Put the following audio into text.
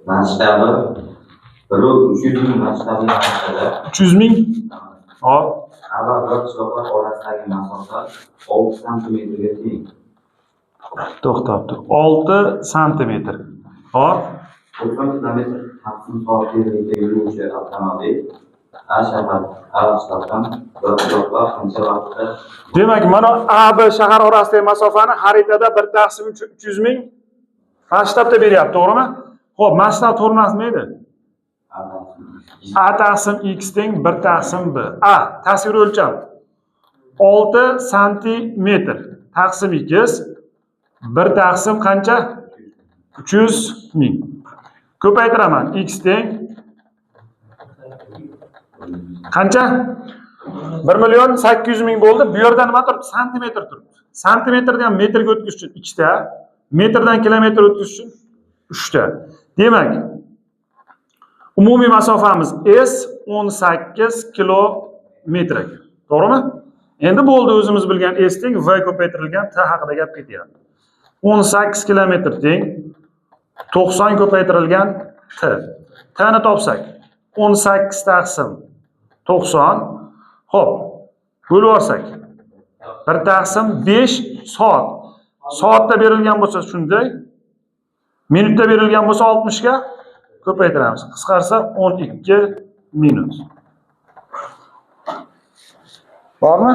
Masshtabi 1 300 ming masshtabli haritada 300 ming. Hop. A va B qishloqlar orasidagi masofa 6 santimetrga teng. To'xtab tur. 6 santimetr. Hop. 90 kilometr taqsim soat tezlikda yuruvchi avtomobil A shahar A qishloqdan B qishloqqa qancha vaqtda Demak, mana A B shahar orasidagi masofani xaritada 1 taqsim 300 ming masshtabda beryapti, to'g'rimi? Xo'p, masshtab formulasi nima edi? A taqsim A taqsim x teng 1 taqsim b. A tasvir o'lcham 6 santimetr taqsim x 1 taqsim qancha? 300 ming. Ko'paytiraman. X teng qancha? 1 million 800 ming bo'ldi. Bu yerda nima turibdi? Santimetr turibdi. Santimetrdan metrga o'tkazish uchun ikkita, metrdan kilometr o'tkazish uchun uchta. Demak, umumiy masofamiz S 18 kilometr ekan. To'g'rimi? Endi bo'ldi, o'zimiz bilgan S teng V ko'paytirilgan T haqida gap ketyapti. 18 kilometr teng 90 ko'paytirilgan T. T ni topsak, 18 taqsim 90. Xo'p, bo'lib yuborsak 1 taqsim 5 soat. Soatda berilgan bo'lsa shunday, minutda berilgan bo'lsa 60 ga ko'paytiramiz. Qisqarsa 12 minut. Bormi?